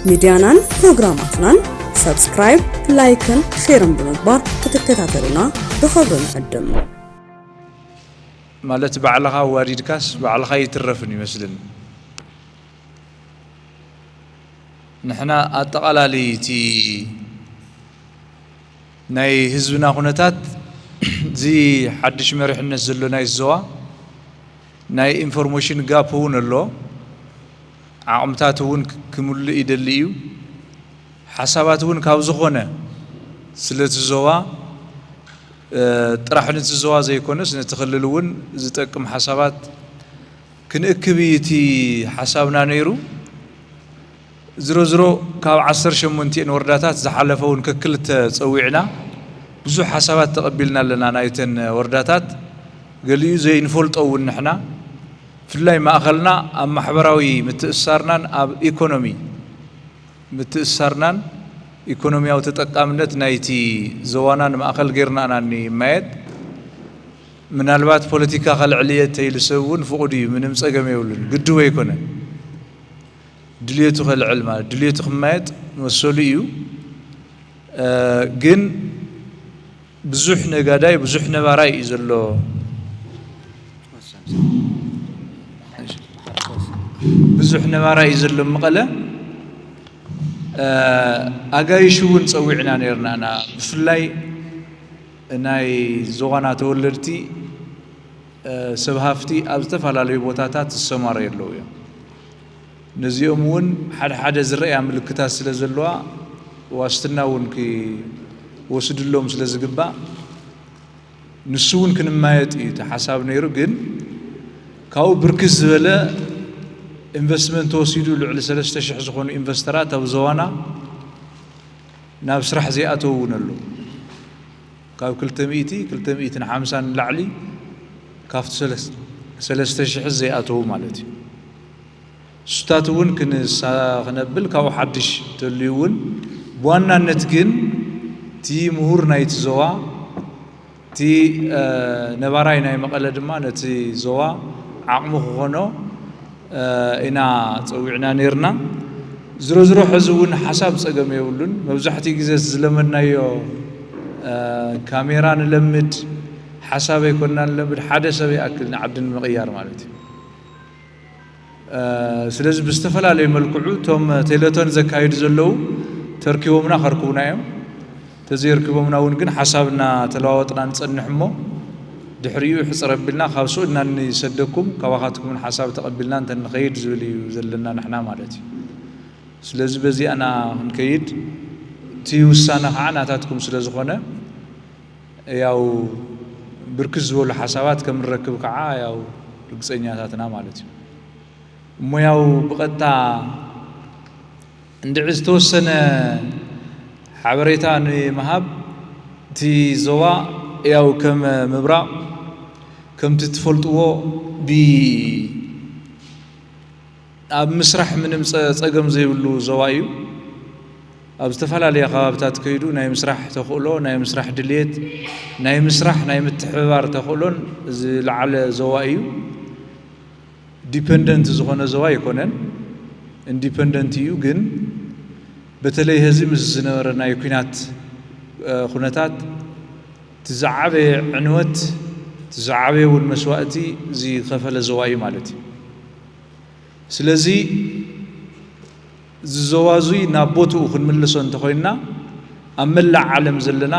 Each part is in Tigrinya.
ሚድያናን ፕሮግራማትናን ሳብስክራይብ፣ ላይክን ሼርን ብምግባር ክትከታተሉና ብኽብሪ ንዕድም። ማለት ባዕልኻ ኣዋዲድካስ ባዕልኻ ይትረፍን ይመስልን። ንሕና ኣጠቓላሊ እቲ ናይ ህዝብና ኩነታት እዚ ሓድሽ መሪሕነት ዘሎ ናይ ዞባ ናይ ኢንፎርሜሽን ጋፕ እውን ኣሎ። ዓቕምታት እውን ክምልእ ይደሊ እዩ። ሓሳባት እውን ካብ ዝኾነ ስለቲ ዞባ ጥራሕ ነቲ ዞባ ዘይኮነስ ነቲ ክልል እውን ዝጠቅም ሓሳባት ክንእክብ እዩ እቲ ሓሳብና ነይሩ። ዝሮ ዝሮ ካብ ዓሰርተ ሸሞንተ ወረዳታት ዝሓለፈ እውን ከክልተ ፀዊዕና ብዙሕ ሓሳባት ተቐቢልና ኣለና። ናይተን ወረዳታት ገሊኡ ዘይንፈልጦ እውን ንሕና ብፍላይ ማእኸልና ኣብ ማሕበራዊ ምትእስሳርናን ኣብ ኢኮኖሚ ምትእስሳርናን ኢኮኖሚያዊ ተጠቃምነት ናይቲ ዞባና ንማእኸል ጌርና ኢና ንማየጥ። ምናልባት ፖለቲካ ከልዕል እየ እንተኢሉ ሰብ እውን ፍቑድ እዩ፣ ምንም ፀገም የብሉን፣ ግድቡ ኣይኮነን። ድልየቱ ከልዕል ማለት ድልየቱ ክማየጥ መሰሉ እዩ። ግን ብዙሕ ነጋዳይ ብዙሕ ነባራይ እዩ ዘሎ። ብዙሕ ነባራይ እዩ ዘሎ መቐለ። ኣጋይሽ እውን ፀዊዕና ነርና ኢና። ብፍላይ ናይ ዞባና ተወለድቲ ሰብ ሃፍቲ ኣብ ዝተፈላለዩ ቦታታት ዝሰማረዩ ኣለዉ እዮም። ነዚኦም እውን ሓደ ሓደ ዝረእያ ምልክታት ስለ ዘለዋ ዋስትና እውን ክወስድሎም ስለ ዝግባእ ንሱ እውን ክንማየጥ እዩ እቲ ሓሳብ ነይሩ። ግን ካብኡ ብርክት ዝበለ ኢንቨስትመንት ተወሲዱ ልዕሊ ሰለስተ ሽሕ ዝኾኑ ኢንቨስተራት ኣብ ዞባና ናብ ስራሕ ዘይኣተው እውን ኣለዉ። ካብ ክልተ ሚእቲ፣ ክልተ ሚእትን ሓምሳን ንላዕሊ ካብቲ ሰለስተ ሽሕ ዘይኣተዉ ማለት እዩ። እሱታት እውን ክንሳ ክነብል ካብኡ ሓድሽ ተልዩ እውን ብዋናነት ግን እቲ ምሁር ናይቲ ዞባ እቲ ነባራይ ናይ መቐለ ድማ ነቲ ዞባ ዓቕሚ ክኾኖ ኢና ፀዊዕና ነርና። ዝሮ ዝሮ ሕዚ እውን ሓሳብ ፀገም የብሉን። መብዛሕትኡ ግዜ ዝለመድናዮ ካሜራ ንለምድ ሓሳብ ኣይኮንና ንለምድ ሓደ ሰብ ይኣክል ንዓዲ ንምቕያር ማለት እዩ። ስለዚ ብዝተፈላለየ መልክዑ እቶም ቴሌቶን ዘካይዱ ዘለዉ ተርኪቦምና ከርክቡና እዮም። ተዘይርክቦምና እውን ግን ሓሳብ እናተለዋወጥና ንፀንሕ እሞ ድሕሪኡ ሕፅር ኣቢልና ካብ ስኡልና ንሰደኩም ካባኻትኩምን ሓሳብ ተቐቢልና እንተንኸይድ ዝብል እዩ ዘለና ንሕና ማለት እዩ። ስለዚ በዚኣና ክንከይድ እቲ ውሳነ ከዓ ናታትኩም ስለ ዝኾነ ያው ብርክት ዝበሉ ሓሳባት ከም ንረክብ ከዓ ያው ርግፀኛታትና ማለት እዩ። እሞ ያው ብቐጥታ እንድዒ ዝተወሰነ ሓበሬታ ንምሃብ እቲ ዞባ ያው ከም ምብራቕ ከምቲ ትፈልጥዎ ብ ኣብ ምስራሕ ምንም ፀ- ፀገም ዘይብሉ ዞባ እዩ። ኣብ ዝተፈላለያ ከባብታት ከይዱ ናይ ምስራሕ ተኽእሎ ናይ ምስራሕ ድልየት ናይ ምስራሕ ናይ ምትሕብባር ተኽእሎን ዝለዓለ ዞባ እዩ። ዲፐንደንት ዝኾነ ዞባ ኣይኮነን፣ ኢንዲፐንደንት እዩ። ግን በተለይ ሀዚ ምስ ዝነበረ ናይ ኲናት ኩነታት እቲ ዝዓበየ ዕንወት እቲ ዝዓበየ እውን መስዋእቲ ዝኸፈለ ዞባ እዩ ማለት እዩ። ስለዚ እዚ ዞባ እዙይ ናብ ቦትኡ ክንምልሶ እንተኾይንና ኣብ መላእ ዓለም ዘለና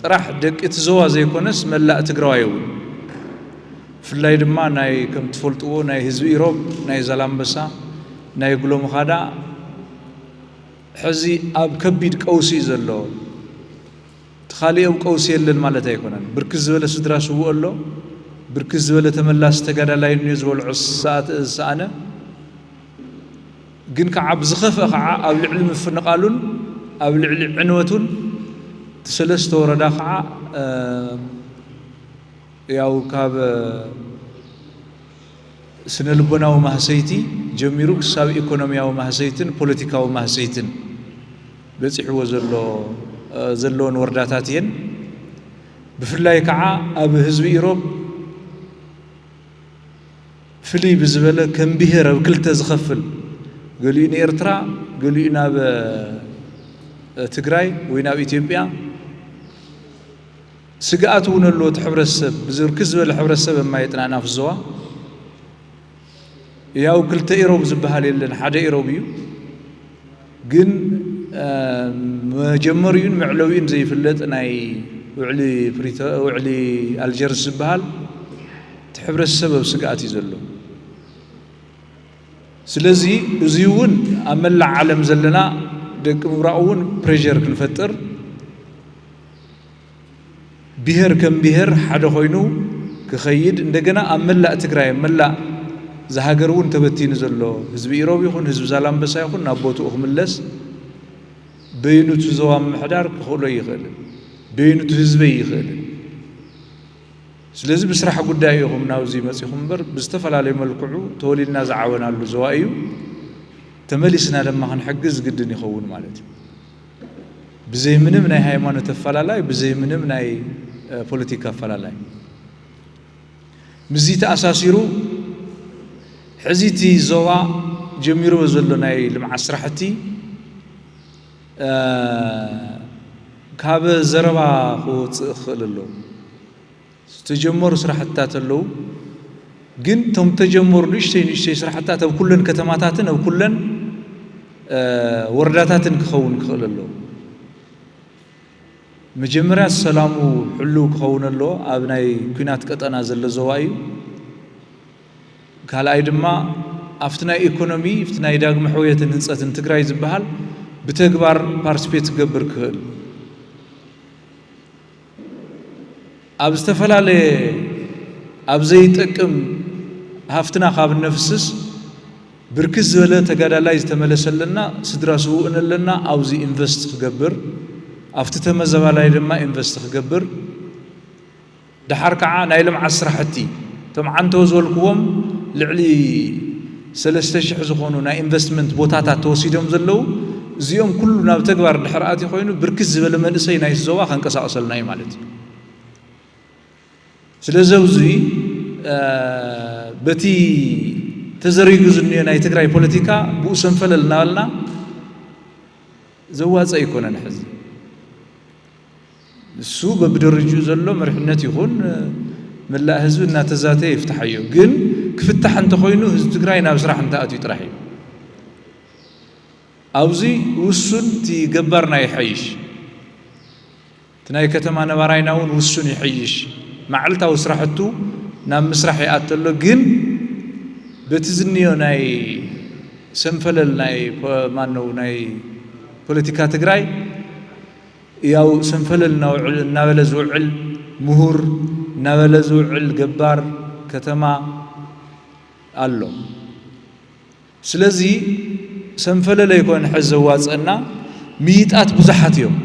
ጥራሕ ደቂ እቲ ዞባ ዘይኮነስ መላእ ትግራዋይ እውን ብፍላይ ድማ ናይ ከም ትፈልጥዎ ናይ ህዝቢ ኢሮብ ናይ ዛላምበሳ ናይ ጉሎምኻዳ ሕዚ ኣብ ከቢድ ቀውሲ እዩ ዘሎ። እቲ ካሊኦም ቀውሲ የለን ማለት ኣይኮነን። ብርክት ዝበለ ስድራ ስውእ ኣሎ፣ ብርክት ዝበለ ተመላሲ ተጋዳላይ እኒኦ ዝበልዖ ዝሰኣነ ግን ከዓ ብዝኸፍአ ከዓ ኣብ ልዕሊ ምፍንቓሉን ኣብ ልዕሊ ዕንወቱን እቲ ሰለስተ ወረዳ ከዓ ያው ካብ ስነ ልቦናዊ ማህሰይቲ ጀሚሩ ክሳብ ኢኮኖሚያዊ ማህሰይትን ፖለቲካዊ ማህሰይትን በፂሕዎ ዘሎ ዘለውን ወረዳታት እየን። ብፍላይ ከዓ ኣብ ህዝቢ ኢሮብ ፍልይ ብዝበለ ከም ብሄር ኣብ ክልተ ዝኸፍል ገሊኡ ንኤርትራ፣ ገሊኡ ናብ ትግራይ ወይ ናብ ኢትዮጵያ። ስግኣት እውን ኣሎ። እቲ ሕብረተሰብ ብዝርክስ ዝበለ ሕብረተሰብ የማየጥና ናፍ ዞባ። ያው ክልተ ኢሮብ ዝበሃል የለን፣ ሓደ ኢሮብ እዩ። ግን መጀመሪኡን መዕለዊኡን ዘይፍለጥ ናይ ውዕሊ ፕሪቶ-፣ ውዕሊ ኣልጀርስ ዝበሃል እቲ ሕብረተሰብ ኣብ ስግኣት እዩ ዘሎ። ስለዚ እዚ እውን ኣብ መላእ ዓለም ዘለና ደቂ ምብራቕ እውን ፕሬር ክንፈጥር፣ ብሄር ከም ብሄር ሓደ ኮይኑ ክኸይድ፣ እንደገና ኣብ መላእ ትግራይ፣ ኣብ መላእ ዝሃገር እውን ተበቲኑ ዘሎ ህዝቢ ኢሮብ ይኹን ህዝቢ ዛላምበሳ ይኹን ናብ ቦትኡ ክምለስ፣ በይኑ እቲ ዞባ ምምሕዳር ክኽእሎ ይኽእልን፣ በይኑ እቲ ህዝበይ ይኽእልን። ስለዚ ብስራሕ ጉዳይ ኢኹም ናብዚ መጺኹም እምበር፣ ብዝተፈላለየ መልክዑ ተወሊድና ዝዓበናሉ ዞባ እዩ። ተመሊስና ድማ ክንሕግዝ ግድን ይኸውን ማለት እዩ። ብዘይ ምንም ናይ ሃይማኖት ኣፈላላይ፣ ብዘይ ምንም ናይ ፖለቲካ ኣፈላላይ። ምስዚ ተኣሳሲሩ ሕዚ እቲ ዞባ ጀሚርዎ ዘሎ ናይ ልምዓት ስራሕቲ ካብ ዘረባ ክወፅእ ክኽእል ኣለዎ። ዝተጀመሩ ስራሕትታት ኣለዉ፣ ግን እቶም ዝተጀመሩ ንእሽተይ ንእሽተይ ስራሕትታት ኣብ ኩለን ከተማታትን ኣብ ኩለን ወረዳታትን ክኸውን ክኽእል ኣለዎ። መጀመርያ ሰላሙ ሕልው ክኸውን ኣለዎ። ኣብ ናይ ኲናት ቀጠና ዘሎ ዞባ እዩ። ካልኣይ ድማ ኣብቲ ናይ ኢኮኖሚ፣ ኣብቲ ናይ ዳግመ ሕውየትን ህንፀትን ትግራይ ዝበሃል ብተግባር ፓርቲስፔት ክገብር ክኽእል። ኣብ ዝተፈላለየ፣ ኣብ ዘይጠቅም ሃፍትና ካብ እነፍስስ፣ ብርክት ዝበለ ተጋዳላይ ዝተመለሰ ኣለና፣ ስድራ ስውእን ኣለና፣ ኣብዚ ኢንቨስት ክገብር፣ ኣብቲ ተመዘባላይ ድማ ኢንቨስት ክገብር፣ ደሓር ከዓ ናይ ልምዓት ስራሕቲ፣ እቶም ዓንተው ዝበልክዎም ልዕሊ ሰለስተ ሽሕ ዝኾኑ ናይ ኢንቨስትመንት ቦታታት ተወሲዶም ዘለዉ፣ እዚኦም ኩሉ ናብ ተግባር ድሕር ኣትዩ ኮይኑ፣ ብርክት ዝበለ መንእሰይ ናይቲ ዞባ ከንቀሳቕሰልና እዩ ማለት እዩ። ስለዚ ኣብዚ በቲ ተዘሪጉ ዝኒኦ ናይ ትግራይ ፖለቲካ ብኡ ሰንፈለል እናበልና ዘዋፀ ኣይኮነን። ሕዚ እሱ በብደረጅኡ ዘሎ መሪሕነት ይኹን መላእ ህዝቢ እናተዛተየ ይፍትሓዮ። ግን ክፍታሕ እንተኾይኑ ህዝቢ ትግራይ ናብ ስራሕ እንተኣትዩ ጥራሕ እዩ። ኣብዚ ውሱን እቲ ገባርና ይሐይሽ። እቲ ናይ ከተማ ነባራይና እውን ውሱን ይሐይሽ። መዓልታዊ ስራሕቱ ናብ ምስራሕ ይኣተሎ። ግን በቲ ዝንዮ ናይ ሰንፈለል ናይ ፖ-፣ ማነው ናይ ፖለቲካ ትግራይ ያው ሰንፈለል እናውዕል-፣ እናበለ ዝውዕል ምሁር፣ እናበለ ዝውዕል ገባር ከተማ ኣሎ። ስለዚ ሰንፈለል ኣይኮነን ሕዚ ዘዋፀና፣ ምይጣት ብዙሓት እዮም።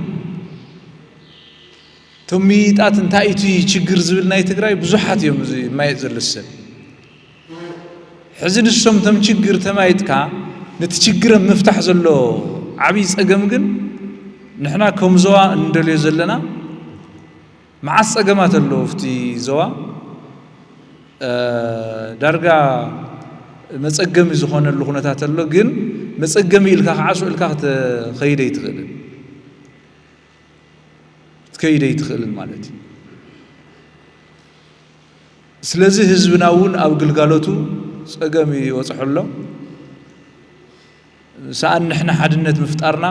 እቶም ምይጣት እንታይ እቲ ችግር ዝብል ናይ ትግራይ ብዙሓት እዮም እዚ ማየጥ ዘሎ ሰብ። ሕዚ ንሶም እቶም ችግር ተማይጥካ ነቲ ችግር ምፍታሕ ዘሎ ዓብዪ ፀገም ግን ንሕና ከም ዞባ እንደልዮ ዘለና መዓት ፀገማት ኣለዉ ኣብቲ ዞባ። እ፣ ዳርጋ መፀገሚ ዝኾነሉ ኩነታት ኣሎ። ግን መፀገሚ ኢልካ ከዓ ስቕ ኢልካ ክትኸይድ ኣይትኽእልን። ክትከይድ ኣይትኽእልን ማለት እዩ። ስለዚ ህዝብና እውን ኣብ ግልጋሎቱ ፀገም ይበፅሖ ኣሎ። ሰኣን ንሕና ሓድነት ምፍጣርና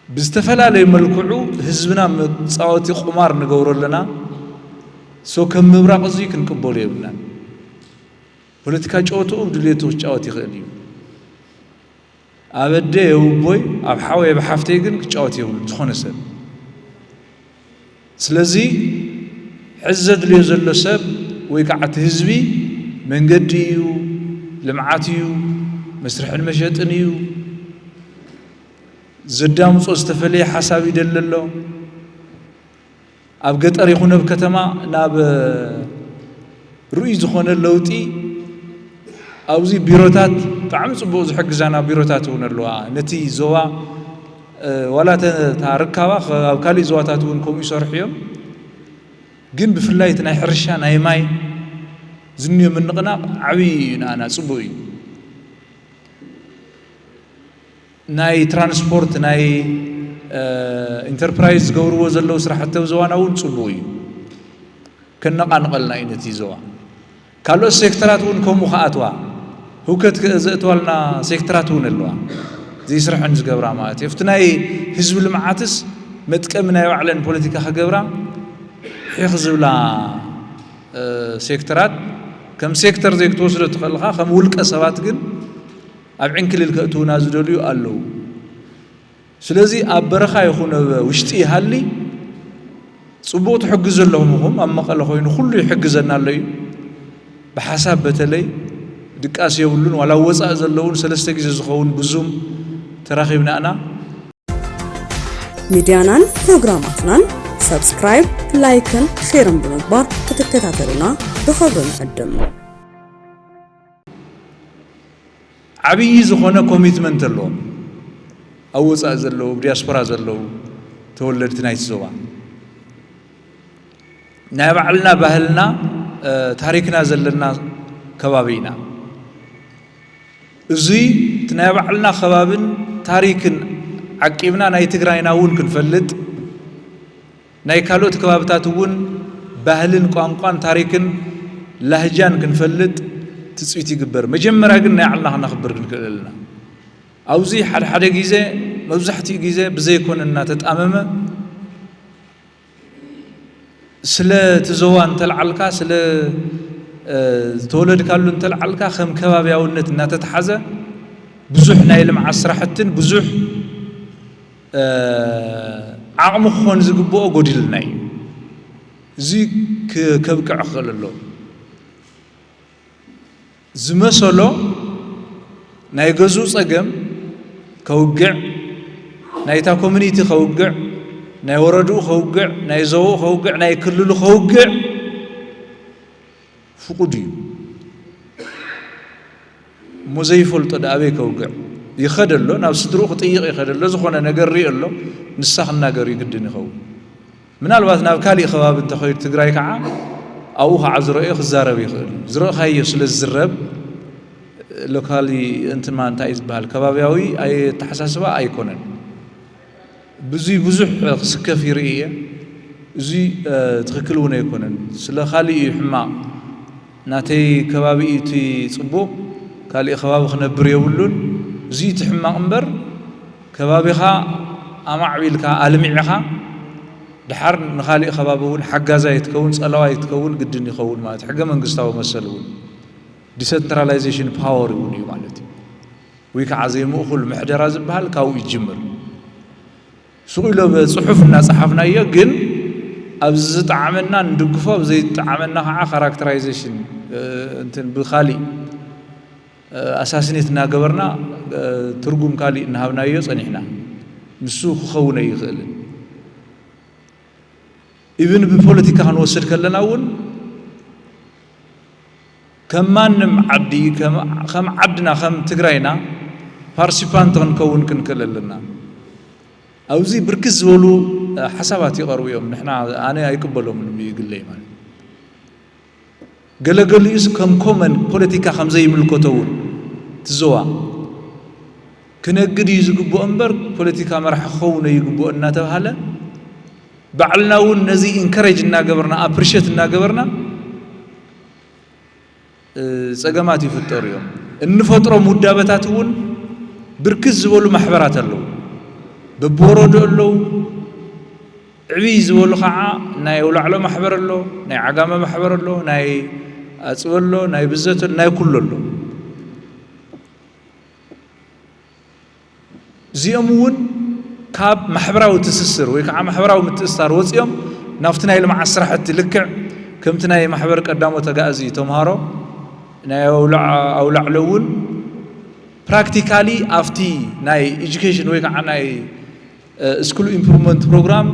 ብዝተፈላለየ መልክዑ ህዝብና መፃወቲ ቁማር ንገብሮ ኣለና። ሶ ከም ምብራቕ እዚ ክንቅበሎ የብልናን። ፖለቲካ ጨወትኡ ብድልየቱ ክጫወት ይኽእል እዩ። ኣብ ኣደ የብቦይ፣ ኣብ ሓወይ፣ ኣብ ሓፍተይ ግን ክጫወት የብሉን ዝኾነ ሰብ። ስለዚ ሕዚ ዘድልዮ ዘሎ ሰብ ወይ ከዓ እቲ ህዝቢ መንገዲ እዩ፣ ልምዓት እዩ፣ መስርሕን መሸጥን እዩ። ዘዳምፆ ዝተፈለየ ሓሳብ ይደሊ ኣሎ። ኣብ ገጠር ይኹን ኣብ ከተማ ናብ ርኡይ ዝኾነ ለውጢ ኣብዚ ቢሮታት ብጣዕሚ ፅቡቕ ዝሕግዛና ቢሮታት እውን ኣለዋ። ነቲ ዞባ፣ እ፣ ዋላ እተ-፣ እታ ርካባ ከ-፣ ኣብ ካሊእ ዞባታት እውን ከምኡ ይሰርሑ እዮም። ግን ብፍላይ እቲ ናይ ሕርሻ፣ ናይ ማይ ዝንዮ ምንቕናቕ ዓብዪ እዩ፣ ንኣና ፅቡቕ እዩ። ናይ ትራንስፖርት፣ ናይ ኢንተርፕራይዝ ዝገብርዎ ዘለዉ ስራሕቲ ኣብ ዞባና እውን ፅቡቕ እዩ። ከነቓንቐልና እዩ ነቲ ዞባ። ካልኦት ሴክተራት እውን ከምኡ ክኣትዋ፣ ህውከት ዘእትዋልና ሴክተራት እውን ኣለዋ፣ ዘይስርሐን ዝገብራ ማለት እዩ። ኣብቲ ናይ ህዝቢ ልምዓትስ መጥቀሚ ናይ ባዕለን ፖለቲካ ክገብራ ሒኽ ዝብላ ሴክተራት ከም ሴክተር ዘይክትወስዶ ትኽእልኻ፣ ከም ውልቀ ሰባት ግን ኣብ ዕንክሊል ከእትዉና ዝደልዩ ኣለዉ። ስለዚ ኣብ በረኻ ይኹን ኣብ ውሽጢ ይሃሊ፣ ጽቡቕ ትሕግዙ ኣለኹም ኢኹም። ኣብ መቐለ ኮይኑ ኩሉ ይሕግዘና ኣሎ እዩ። ብሓሳብ በተለይ ድቃስ የብሉን። ዋላ ወጻእ ዘለውን ሰለስተ ግዜ ዝኸውን ብዙም ተራኺብና ኢና። ሚድያናን ፕሮግራማትናን ሰብስክራይብ፣ ላይክን ሼርን ብምግባር ክትከታተሉና ብኽብሪ ንዕድም። ዓብዪ ዝኾነ ኮሚትመንት ኣለዎም ኣብ ወፃእ ዘለዉ፣ ኣብ ዲያስፖራ ዘለዉ ተወለድቲ ናይቲ ዞባ። ናይ ባዕልና ባህልና ታሪክና ዘለና ከባቢ ኢና። እዙይ እቲ ናይ ባዕልና ከባብን ታሪክን ዓቂብና ናይ ትግራይና እውን ክንፈልጥ፣ ናይ ካልኦት ከባብታት እውን ባህልን ቋንቋን ታሪክን ላህጃን ክንፈልጥ ትፅቢት ይግበር። መጀመርያ ግን ናይ ዓልና ክነኽብር ክንክእል ኣለና። ኣብዚ ሓድሓደ ግዜ፣ መብዛሕትኡ ግዜ ብዘይኮነ እናተጣመመ ስለ እቲ ዞባ እንተልዓልካ፣ ስለ ዝተወለድካሉ እንተልዓልካ፣ ከም ከባብያውነት እናተተሓዘ ብዙሕ ናይ ልምዓት ስራሕትን ብዙሕ ዓቕሚ ክኾን ዝግብኦ ጎዲልናዩ። እዚ ከብቅዕ ክኽእል ኣለዎ። ዝመሰሎ ናይ ገዝኡ ጸገም ከውግዕ፣ ናይታ ኮሚኒቲ ከውግዕ፣ ናይ ወረድኡ ከውግዕ፣ ናይ ዞባኡ ከውግዕ፣ ናይ ክልሉ ከውግዕ ፍቑድ እዩ። እሞ ዘይፈልጦ ዶ ኣበይ ከውግዕ? ይኸደ ኣሎ፣ ናብ ስድርኡ ክጥይቕ ይኸደ ኣሎ፣ ዝኾነ ነገር ርኢ ኣሎ፣ ንሳ ክናገር እዩ ግድን ይኸውን። ምናልባት ናብ ካሊእ ከባቢ እንተኸይዱ ትግራይ ከዓ ኣብኡ ከዓ ዝረእዮ ክዛረብ ይኽእል እዩ። ዝረእኻዮ ስለ ዝዝረብ ሎካሊ እንትማ እንታይ እዩ ዝበሃል ከባብያዊ ኣተሓሳስባ ኣይኮነን። ብዙይ ብዙሕ ክስከፍ ይርኢ እየ። እዙይ ትኽክል እውን ኣይኮነን። ስለ ካሊእ እዩ ሕማቕ። ናተይ ከባቢ እዩ እቲ ፅቡቕ፣ ካሊእ ከባቢ ክነብር የብሉን። እዙይ እቲ ሕማቕ እምበር ከባቢኻ ኣማዕቢልካ ኣልሚዕኻ ድሓር ንኻሊእ ከባቢ እውን ሓጋዛይ ትከውን፣ ጸላዋይ ትከውን ግድን ይኸውን ማለት ሕገ መንግስታዊ መሰል እውን ዲሰንትራላይዜሽን ፓወር እውን እዩ ማለት እዩ። ወይ ከዓ ዘይምእኹል ምሕደራ ዝበሃል ካብኡ ይጅምር። ሱቕ ኢሎ ብፅሑፍ እናፀሓፍናዮ ግን ኣብዚ ዝጠዓመና ንድግፎ፣ ኣብ ዘይጠዓመና ከዓ ካራክተራይዜሽን እንትን ብኻሊእ ኣሳሲኔት እናገበርና ትርጉም ካሊእ እናሃብናዮ ፀኒሕና። ንሱ ክኸውን ኣይኽእልን። ኢቭን ብፖለቲካ ክንወስድ ከለና እውን ከም ማንም ዓዲ ከም ዓድና ከም ትግራይና ፓርቲሲፓንት ክንከውን ክንክእል ኣለና። ኣብዚ ብርክት ዝበሉ ሓሳባት ይቐርቡ እዮም። ንሕና ኣነ ኣይቅበሎምን ብግለይ ማለት ገለገሊኡስ ከም ኮመን ፖለቲካ ከም ዘይምልከቶ እውን ትዘዋ ክነግድ እዩ ዝግብኦ እምበር ፖለቲካ መራሒ ክኸውን ኣይግብኦ እናተባሃለ ባዕልና እውን ነዚ ኢንከሬጅ እናገበርና ኣፕሪሼት እናገበርና ፀገማት ይፍጠሩ እዮም። እንፈጥሮም ውዳበታት እውን ብርክት ዝበሉ ማሕበራት ኣለዉ። በብወረዶ ኣለዉ። ዕብይ ዝበሉ ከዓ ናይ ኣውላዕሎ ማሕበር ኣሎ፣ ናይ ዓጋመ ማሕበር ኣሎ፣ ናይ ኣፅበሎ፣ ናይ ብዘቶ፣ ናይ ኩሎ ኣሎ። እዚኦም እውን ካብ ማሕበራዊ ትስስር ወይ ከዓ ማሕበራዊ ምትእስሳር ወፂኦም ናብቲ ናይ ልምዓት ስራሕቲ ልክዕ ከምቲ ናይ ማሕበር ቀዳሞ ተጋእዚ ተምሃሮ ናይ ኣውላዕሎ እውን ፕራክቲካሊ ኣብቲ ናይ ኤጁኬሽን ወይ ከዓ ናይ ስኩል ኢምፕሩቭመንት ፕሮግራም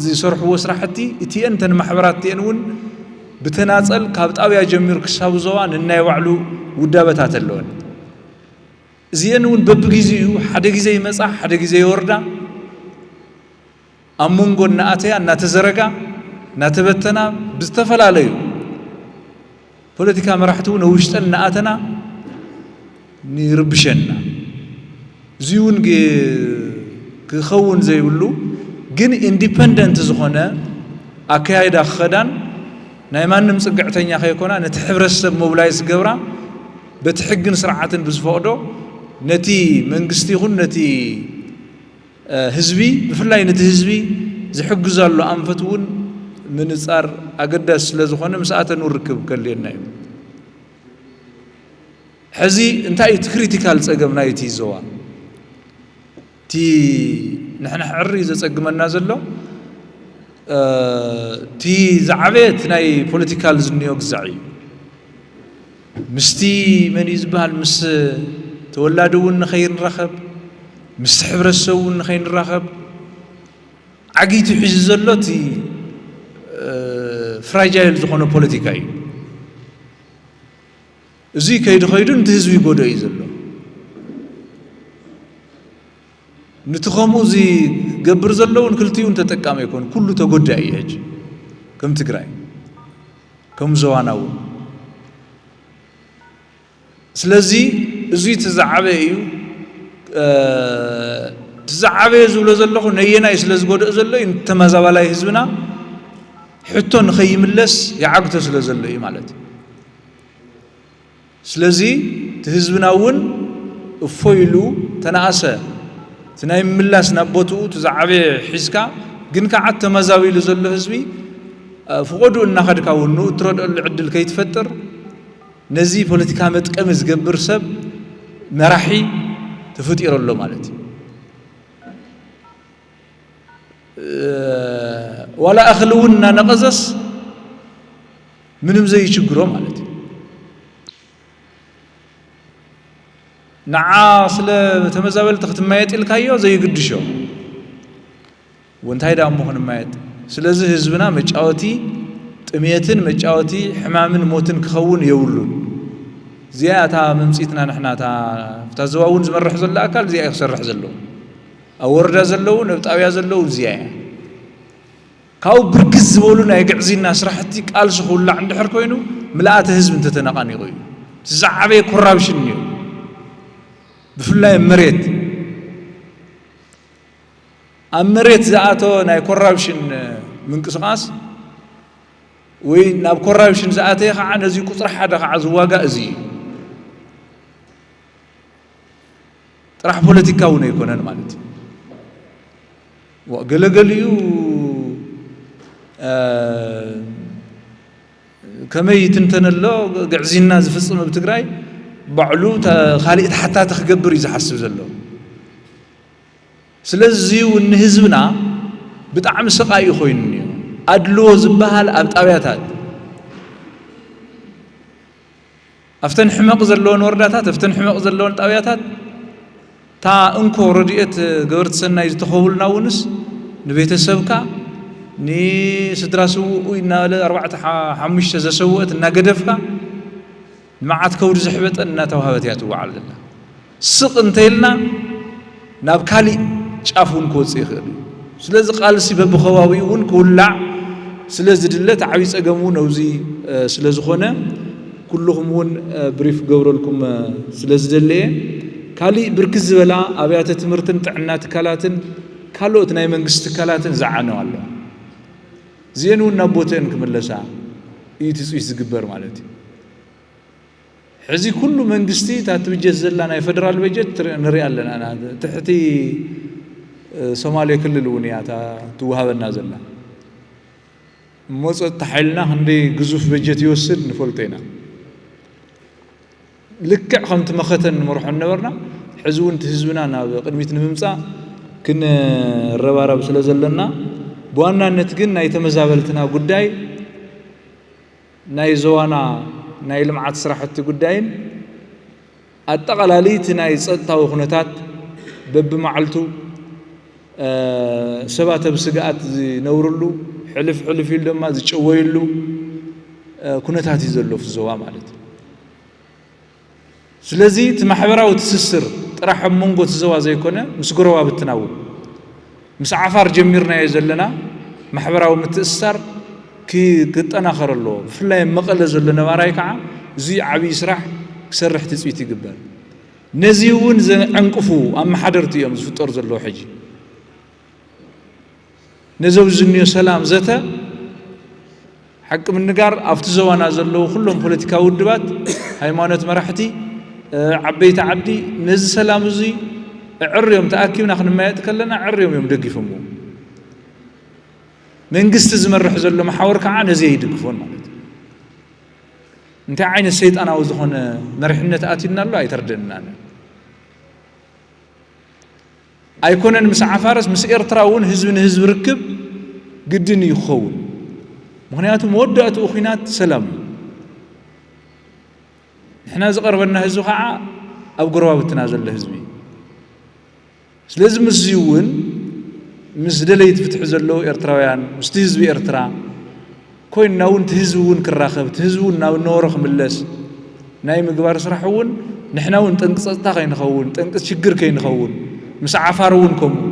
ዝሰርሕዎ ስራሕቲ እቲአን እተን ማሕበራት እቲአን እውን ብተናፀል ካብ ጣብያ ጀሚሩ ክሳብ ዞባ ንናይ ባዕሉ ውዳበታት ኣለወን። እዚአን እውን በብግዜኡ ሓደ ግዜ ይመፃ፣ ሓደ ግዜ ይወርዳ፣ ኣብ መንጎ እናኣተያ እናተዘረጋ እናተበተና ብዝተፈላለዩ ፖለቲካ መራሕቲ እውን ውሽጠን እናኣተና ይርብሸና። እዚ እውን ግ- ክኸውን ዘይብሉ ግን ኢንዲፐንደንት ዝኾነ ኣካያይዳ ክኸዳን ናይ ማንም ጽግዕተኛ ከይኮና ነቲ ሕብረተሰብ ሞብላይዝ ገብራ በቲ ሕግን ስርዓትን ብዝፈቕዶ ነቲ መንግስቲ ይኹን ነቲ ህዝቢ ብፍላይ ነቲ ህዝቢ ዝሕግዛሉ ኣንፈት እውን ምንጻር ኣገዳሲ ስለ ዝኾነ ምስኣተን እውን ርክብ ከልየና እዩ። ሕዚ እንታይ እዩ እቲ ክሪቲካል ጸገም ናይቲ ዞባ? እቲ ንሕና ሕሪ ዘጸግመና ዘሎ እቲ ዝዓበየ እቲ ናይ ፖለቲካል ዝንዮ ግዛዕ እዩ። ምስቲ መን እዩ ዝበሃል ምስ ተወላዲ እውን ንኸይንራኸብ ምስቲ ሕብረተሰብ እውን ንኸይንራኸብ ዓጊቱ ሒዙ ዘሎ እቲ ፍራጃይል ዝኾነ ፖለቲካ እዩ። እዚ ከይዱ ከይዱ ነቲ ህዝቢ ይጎድኦ እዩ ዘሎ። ነቲ ከምኡ ዝገብር ዘሎ እውን ክልቲኡ ተጠቃሚ ኣይኮን፣ ኩሉ ተጎዳኢ እዩ። ሕጂ ከም ትግራይ ከም ዞባና እውን ስለዚ እዚ እቲ ዝዓበየ እዩ። እቲ ዝዓበየ ዝብሎ ዘለኹ ነየናይ ስለ ዝጎድኦ ዘሎ እዩ፣ ተመዛባላይ ህዝብና ሕቶ ንኸይምለስ ይዓግቶ ስለ ዘሎ እዩ ማለት እዩ። ስለዚ እቲ ህዝብና እውን እፎ ኢሉ ተናእሰ እቲ ናይ ምምላስ ናብ ቦትኡ እቲ ዝዓበየ ሒዝካ ግን ከዓ ተመዛቢሉ ዘሎ ህዝቢ ፍቐዱ እናኸድካ እውን ንኡ እትረድኦሉ ዕድል ከይትፈጥር ነዚ ፖለቲካ መጥቀሚ ዝገብር ሰብ መራሒ ተፈጢሩ ኣሎ ማለት እዩ። ዋላ እኽሊ እውን እናነቐዘስ ምንም ዘይችግሮ ማለት እዩ። ንዓ ስለ ተመዛበልቲ ክትመየጥ ኢልካዮ ዘይግድሾ ወንታይ ደኣ እሞ ክንመየጥ። ስለዚ ህዝብና መጫወቲ ጥሜትን መጫወቲ ሕማምን ሞትን ክኸውን የብሉን። እዚኣ እታ መምፂትና ንሕና እታ ኣብታ ዞባ እውን ዝመርሕ ዘሎ ኣካል እዚኣ እዩ ክሰርሕ ዘለዎ። ኣብ ወረዳ ዘለውን ኣብ ጣብያ ዘለውን እዚኣ እያ። ካብኡ ብርክት ዝበሉ ናይ ግዕዝይና ስራሕቲ ቃልሲ ክውላዕ እንድሕር ኮይኑ ምልኣተ ህዝቢ እንተተነቓኒቑ እዩ። እቲ ዝዓበየ ኮራፕሽን እዩ። ብፍላይ ኣብ መሬት ኣብ መሬት ዝኣተወ ናይ ኮራፕሽን ምንቅስቓስ ወይ ናብ ኮራፕሽን ዝኣተየ ከዓ ነዚ ቁፅሪ ሓደ ከዓ ዝዋጋእ እዚ እዩ። ጥራሕ ፖለቲካ እውን ኣይኮነን ማለት እዩ። ገለገሊኡ ከመይ ይትንተነሎ ግዕዝይና ዝፍፅም ኣብ ትግራይ ባዕሉ ካሊእ ተሓታቲ ክገብር እዩ ዝሓስብ ዘሎ። ስለዚ እውን ንህዝብና ብጣዕሚ ሰቓኢ ኮይኑ እዩ። ኣድልዎ ዝበሃል ኣብ ጣብያታት ኣብተን ሕመቕ ዘለወን ወረዳታት ኣብተን ሕመቕ ዘለወን ጣብያታት እታ እንኮ ረድኤት ገበርቲ ሰናይ ዝተኸቡልና እውንስ ንቤተሰብካ ንስድራ ስውኡ እናበለ ኣርባዕተ ሓሙሽተ ዘሰውአት እናገደፍካ ንመዓት ከውዲ ዘሕበጠን እናተዋህበት እያ ትወዓል ዘላ። ስቕ እንተይልና ናብ ካሊእ ጫፍ እውን ክወፅእ ይኽእል እዩ። ስለዚ ቃልሲ በብኸባቢኡ እውን ክውላዕ ስለ ዝድለ እቲ ዓብዪ ፀገም እውን ኣብዚ ስለ ዝኾነ ኩልኹም እውን ብሪፍ ክገብረልኩም ስለ ዝደለየ ካሊእ ብርክት ዝበላ ኣብያተ ትምህርትን ጥዕና ትካላትን ካልኦት ናይ መንግስቲ ትካላትን ዝዓነው ኣለዋ። እዚአን እውን ናብ ቦተአን ክምለሳ እዩ ትፅቢት ዝግበር ማለት እዩ። ሕዚ ኩሉ መንግስቲ እታ ትብጀት ዘላ ናይ ፈደራል በጀት ንርኢ ኣለና። ትሕቲ ሶማሌ ክልል እውን እያ እታ ትወሃበና ዘላ። እሞ ጸጥታ ሓይልና ክንደይ ግዙፍ በጀት ይወስድ ንፈልጦ ኢና። ልክዕ ከምቲ መኸተ ንመርሖ ነበርና፣ ሕዚ እውን እቲ ህዝብና ናብ ቅድሚት ንምምጻእ ክንረባረብ ስለ ዘለና፣ ብዋናነት ግን ናይ ተመዛበልትና ጉዳይ ናይ ዞባና ናይ ልምዓት ስራሕቲ ጉዳይን ኣጠቓላሊ እቲ ናይ ጸጥታዊ ኩነታት በብመዓልቱ ሰባት ኣብ ስግኣት ዝነብርሉ ሕልፍ ሕልፍ ኢሉ ድማ ዝጭወይሉ ኩነታት እዩ ዘሎ እቲ ዞባ ማለት እዩ። ስለዚ እቲ ማሕበራዊ ትስስር ጥራሕ ኣብ መንጎ እቲ ዞባ ዘይኮነ ምስ ጎረባብትና እውን ምስ ዓፋር ጀሚርናዮ ዘለና ማሕበራዊ ምትእስሳር ክጠናኸር ኣለዎ። ብፍላይ ኣብ መቐለ ዘሎ ነባራይ ከዓ እዚ ዓብዪ ስራሕ ክሰርሕ ትፅቢት ይግበር። ነዚ እውን ዘዕንቅፉ ኣመሓደርቲ እዮም ዝፍጠሩ ዘለዉ። ሕጂ ነዚ ኣብዚ ዝኒኦ ሰላም ዘተ ሓቂ ምንጋር ኣብቲ ዞባና ዘለዉ ኩሎም ፖለቲካዊ ውድባት፣ ሃይማኖት መራሕቲ፣ ዓበይቲ ዓዲ ነዚ ሰላም እዚ ዕርዮም ተኣኪብና ክንመያየጥ ከለና ዕርዮም እዮም ደጊፎምዎ። መንግስቲ ዝመርሕ ዘሎ መሓውር ከዓ ነዚ ይድግፎን ማለት እዩ። እንታይ ዓይነት ሰይጣናዊ ዝኾነ መሪሕነት ኣትዩና ኣሎ ኣይተርድእናን። ኣይኮነን ምስ ዓፋርስ ምስ ኤርትራ እውን ህዝቢ ንህዝቢ ርክብ ግድን እዩ ክኸውን። ምኽንያቱ መወዳእትኡ ኲናት ሰላም እዩ። ንሕና ዝቐርበና ህዝቢ ከዓ ኣብ ጎረባብትና ዘሎ ህዝቢ እዩ። ስለዚ ምስዚ እውን ምስ ደለይቲ ፍትሒ ዘለዉ ኤርትራውያን ምስቲ ህዝቢ ኤርትራ ኮይንና እውን እቲ ህዝቢ እውን ክራኸብ እቲ ህዝቢ እውን ናብ ነበሮ ክምለስ ናይ ምግባር ስራሕ እውን ንሕና እውን ጠንቂ ፀጥታ ከይንኸውን ጠንቂ ሽግር ከይንኸውን ምስ ዓፋር እውን ከምኡ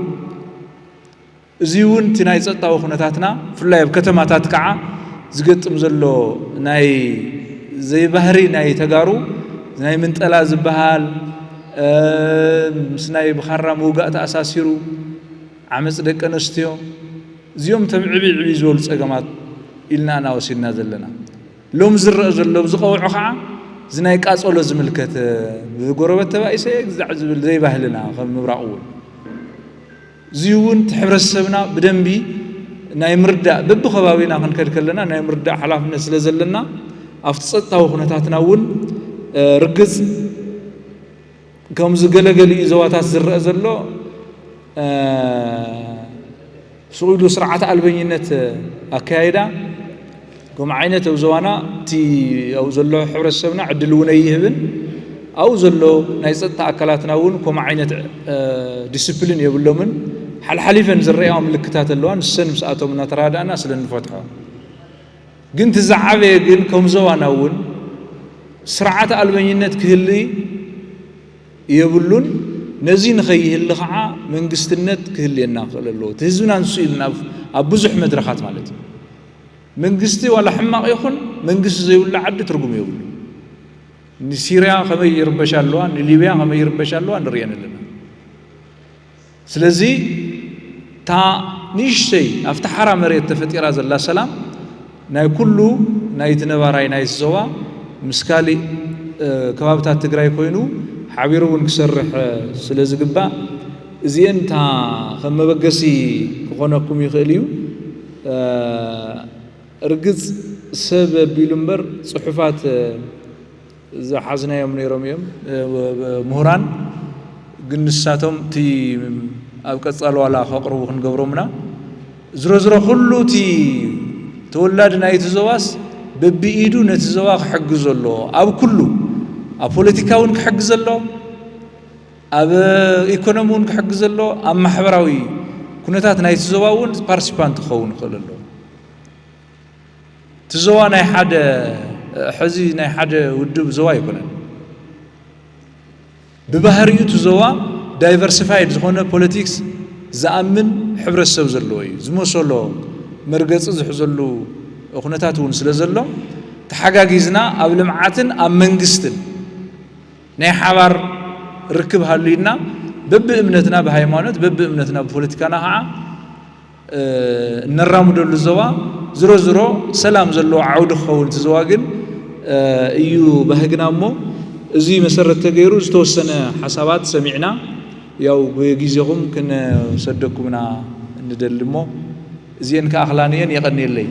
እዚ እውን እቲ ናይ ፀጥታዊ ኩነታትና ብፍላይ ኣብ ከተማታት ከዓ ዝገጥም ዘሎ ናይ ዘይባህሪ ናይ ተጋሩ ናይ ምንጠላ ዝበሃል ምስ ናይ ብኻራ ምውጋእ ተኣሳሲሩ ዓመፅ ደቂ ኣነስትዮ እዚኦም ቶም ዕብይ ዕብይ ዝበሉ ፀገማት ኢልና ኢና ወሲድና ዘለና። ሎም ዝረአ ዘሎ ብዝቐውዖ ከዓ እዚ ናይ ቃፀሎ ዝምልከት ብጎረበት ተባኢሰ ግዛዕ ዝብል ዘይባህልና ከም ምብራቕ እውን እዚ እውን እቲ ሕብረተሰብና ብደንቢ ናይ ምርዳእ በብከባቢና ክንከድ ከለና ናይ ምርዳእ ሓላፍነት ስለ ዘለና ኣብቲ ፀጥታዊ ኩነታትና እውን ርግፅ ከምዚ ገለገሊኡ ዞባታት ዝረአ ዘሎ ስቕ ኢሉ ስርዓት ኣልበኝነት ኣካያይዳ ከምኡ ዓይነት ኣብ ዞባና እቲ ኣብኡ ዘሎ ሕብረተሰብና ዕድል እውን ኣይህብን ኣብኡ ዘሎ ናይ ፀጥታ ኣካላትና እውን ከምኡ ዓይነት ዲስፕሊን የብሎምን ሓልሓሊፈን ዝረኣያ ምልክታት ኣለዋ ንሰን ምስኣቶም እናተራዳእና ስለ እንፈትሖ ግን እቲ ዝዓበየ ግን ከም ዞባና እውን ስርዓት ኣልበኝነት ክህሊ የብሉን ነዚ ንኸይህሊ ከዓ መንግስትነት ክህልየና ክኽእል ኣለዎ እቲ ህዝብና ንሱ ኢልና ኣብ ብዙሕ መድረኻት ማለት እዩ መንግስቲ ዋላ ሕማቕ ይኹን መንግስቲ ዘይብሉ ዓዲ ትርጉም የብሉ ንሲርያ ከመይ ይርበሻ ኣለዋ ንሊብያ ከመይ ይርበሻ ኣለዋ ንርእየን ኣለና ስለዚ እታ ንእሽተይ ኣብቲ ሓራ መሬት ተፈጢራ ዘላ ሰላም ናይ ኩሉ ናይቲ ነባራይ ናይቲ ዞባ ምስ ካሊእ ከባብታት ትግራይ ኮይኑ ሓቢሩ እውን ክሰርሕ ስለ ዝግባእ እዚአን እታ ከም መበገሲ ክኾነኩም ይኽእል እዩ ርግፅ ሰብ ኣቢሉ እምበር ፅሑፋት ዝሓዝናዮም ነይሮም እዮም ምሁራን ግን ንሳቶም እቲ ኣብ ቀፃሊ ዋላ ከቕርቡ ክንገብሮም ኢና ዝሮ ዝሮ ኩሉ እቲ ተወላዲ ናይቲ ዞባስ በብኢዱ ነቲ ዞባ ክሕግዞ ኣለዎ ኣብ ኩሉ ኣብ ፖለቲካ እውን ክሕግዘ ኣሎ ኣብ ኢኮኖሚ እውን ክሕግዘ ኣሎ ኣብ ማሕበራዊ ኩነታት ናይቲ ዞባ እውን ፓርቲሲፓንት ክኸውን ይኽእል ኣሎ እቲ ዞባ ናይ ሓደ ሕዚ ናይ ሓደ ውድብ ዞባ ኣይኮነን ብባህሪኡ እቲ ዞባ diversified ዝኾነ politics ዝኣምን ሕብረተሰብ ዘለዎ እዩ ዝመሰሎ መርገፂ ዝሕዘሉ ኩነታት እውን ስለ ዘሎ ተሓጋጊዝና ኣብ ልምዓትን ኣብ መንግስትን ናይ ሓባር ርክብ ሃልዩና በብእምነትና ብሃይማኖት በብእምነትና ብፖለቲካና ከዓ እነራምደሉ ዞባ ዝሮ ዝሮ ሰላም ዘለዎ ዓውዲ ክኸውን እቲ ዞባ ግን እዩ ባህግና እሞ እዚ መሰረት ተገይሩ ዝተወሰነ ሓሳባት ሰሚዕና ያው ብግዜኹም ክንሰደኩምና እንደሊ እሞ እዚአን ከኣኽላን እየን የቐንየለይ።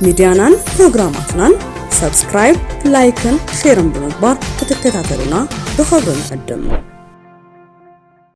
ሚድያናን ፕሮግራማትናን subscribe፣ like ን share ን ብምግባር ክትከታተሉና ብኽብሪ ንዕድም።